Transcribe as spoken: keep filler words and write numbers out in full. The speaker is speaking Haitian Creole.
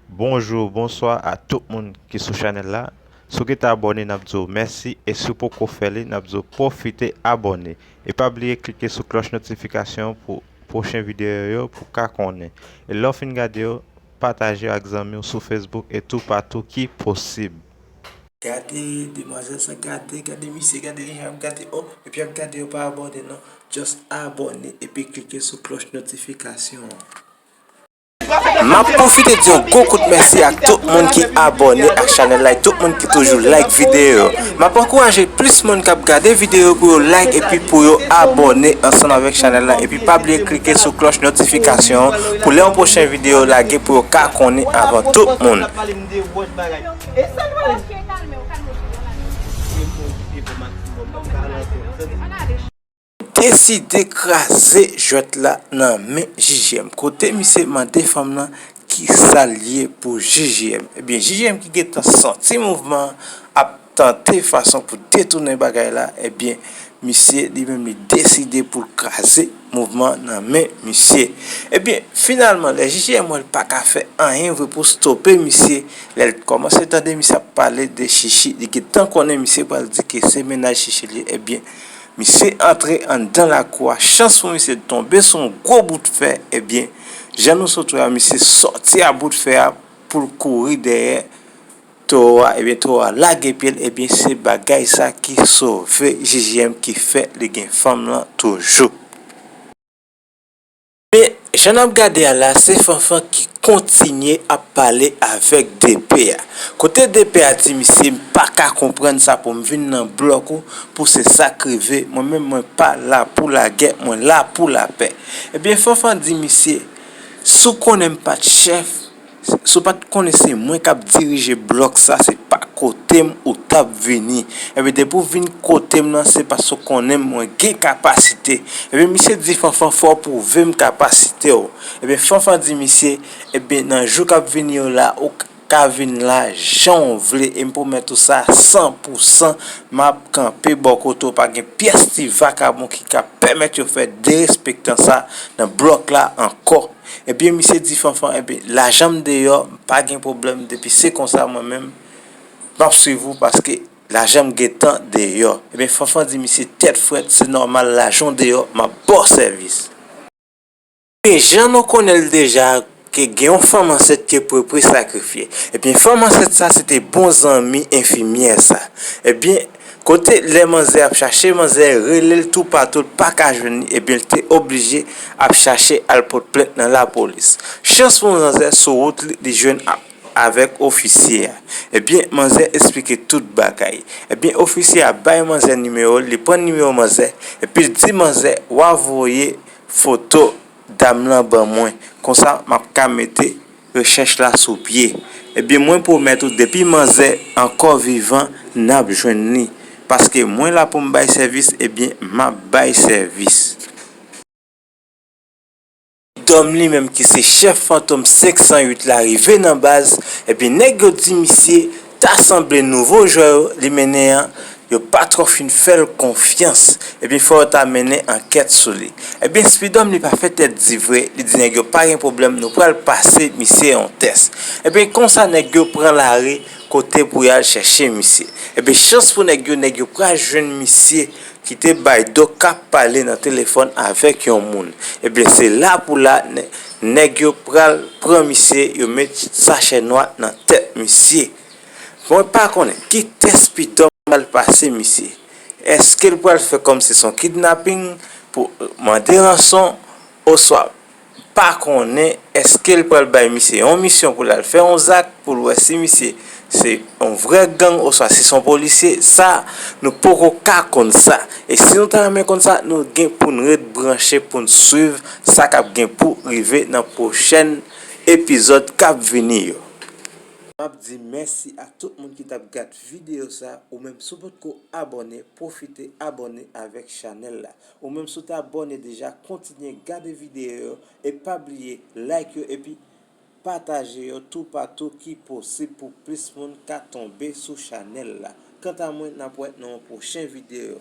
Bonjou, bonswa a tout moun ki sou chanèl la. Si w gentan abòne, n ap di w mèsi, e si w poko fè li, n ap di w pwofite abòne. E pa bliye klike sou klòch notifikasyon pou pwochen videyo yo pou w ka konnen. E lè w fin gade yo, pataje yo ak zanmi w sou Facebook e toupatou ki posib. Gade demwazèl sa, gade, gade misye, gade li jan ap gade, oh, epi ap gade yo pa abòne non. Just abòne epi klike sou klòch notifikasyon an. M ap pwofite di yon gwo kout mèsi ak tout moun ki abòne ak chanèl la e tout moun ki toujou like videyo yo. M ap ankouraje plis moun k ap gade videyo yo pou yo like epi pou yo abòne ansanm avèk chanèl la epi pa bliye klike sou klòch notifikasyon an pou lè yon pwochen videyo lage pou yo ka konnen avan tout moun. Deside kraze jwèt la nan men J J M. Kote misye mande fanm nan kisa l ye pou J J M. Ebyen, J J M ki gentan santi mouvman an ap tante fason pou detounen bagay la, ebyen, misye li menm li deside pou l kraze mouvman an nan men misye. Ebyen, finalman, lè J J M wè l pa ka fè anyen vre pou stope misye, lè l kòmanse tande misye ap pale de chichi, li gentan konnen misye pral di ke se mennaj chichi li ye, ebyen, misye antre anndan lakou a, chans pou misye tonbe sou yon gwo bout fè, ebyen, jan nou sot wè a, misye sòti a bout fè a pou l kouri dèyè towo a, ebyen, towo a lage pye l, ebyen, se bagay sa ki sove J J M ki fè li gen fanm lan toujou. Men, jan n ap gade a la, se Fanfan ki kontinye ap pale avèk D P a. Kote D P a di misye, m pa ka konprann sa pou m vin nan blòk ou, pou se sa k rive. Mwen menm, mwen pa la pou lagè, mwen la pou lapè. Ebyen, Fanfan di misye, si w konnen m pa t chèf, si w pa t konnen se mwen k ap dirije blòk sa, se pa kote m ou t ap vini. Ebyen, depi w vin kote m nan, se paske w konnen m, mwen gen kapasite. Ebyen, misye di Fanfan fò w pwouve m kapasite w. Ebyen, Fanfan di misye, ebyen, nan jou k ap vini yo la, ou k-, ka vin la jan w vle, e m pwomèt ou sa san pou san, m ap kanpe bò kote w, pa gen pyès ti vakabon ki ka pèmèt yo fè derespektan sa nan blòk la ankò. Ebyen, misye di Fanfan, ebyen, lajan m deyò, m pa gen pwoblèm, depi se konsa mwen menm, m ap swiv ou paske lajan m gentan deyò. Ebyen, Fanfan di misye tèt frèt, se nòmal, lajan w deyò, m ap ba w sèvis. Ebyen, jan nou konnen l deja, ke gen yon fanm ansent ke Pwepwe sakrifye. Ebyen, fanm ansent sa, se te bon zanmi enfimyè sa. Ebyen, kote lè manzè ap chache, manzè rele l toupatou, l pa ka jwenn li, ebyen, l te oblije ap chache al pot plent nan lapolis. Chans pou manzè, sou wout li, li jwenn a-, avèk ofisye a. Ebyen, manzè esplike tout bagay. Ebyen, ofisye a bay manzè nimewo l, li pran nimewo manzè, epi l di manzè, w a voye foto dam lan ban mwen. Konsa, m ap ka mete rechèch la sou pye. Ebyen, mwen pwomèt ou, depi manzè ankò vivan, n ap jwenn li. Paske mwen la pou m bay sèvis, ebyen, m ap bay sèvis. Dòm li menm ki se chèf Fantom senk san uit la rive nan baz, ebyen, nèg yo di misye ta sanble nouvo jwè yo li mennen an, yo pa twò fin fè l konfyans. Ebyen, fò yo ta mennen ankèt sou li. Ebyen, Spidòm li pa fè tèt di vre, li di nèg yo pa gen pwoblèm, nou pral pase misye yon tès. Ebyen, konsa nèg yo pran lari kote pou y al chèche misye. Ebyen, chans pou nèg yo, nèg yo pral jwenn misye ki te bay do k ap pale nan telefòn avèk yon moun. Ebyen, se la pou la, nè-, nèg yo pral pran misye, yo met sachè nwa nan tèt misye. Mwen pa konnen ki tès Spidòm pral pase misye. Èske l pral fè kòmsi se yon kidnaping pou mande ranson, oswa pa konnen èske l pral bay misye yon misyon pou l al fè yon zak, pou l wè si misye se yon vrè gang oswa si se yon polisye, sa, nou poko ka konn sa. E si nou ta renmen konn sa, nou gen pou n ret branche pou n swiv sa k ap gen pou rive nan pwochèn epizòd k ap vini yo. M ap di mèsi a tout moun ki t ap gad videyo sa, ou menm si w potko abòne, pwofite abòne avèk chanèl la. Ou menm si w te abòne deja, kontinye gade videyo yo e pa bliye like yo epi pataje yo toupatou ki posib pou plis moun ka tonbe sou chanèl la. Kanta mwen, n ap wè nan yon pwochen videyo.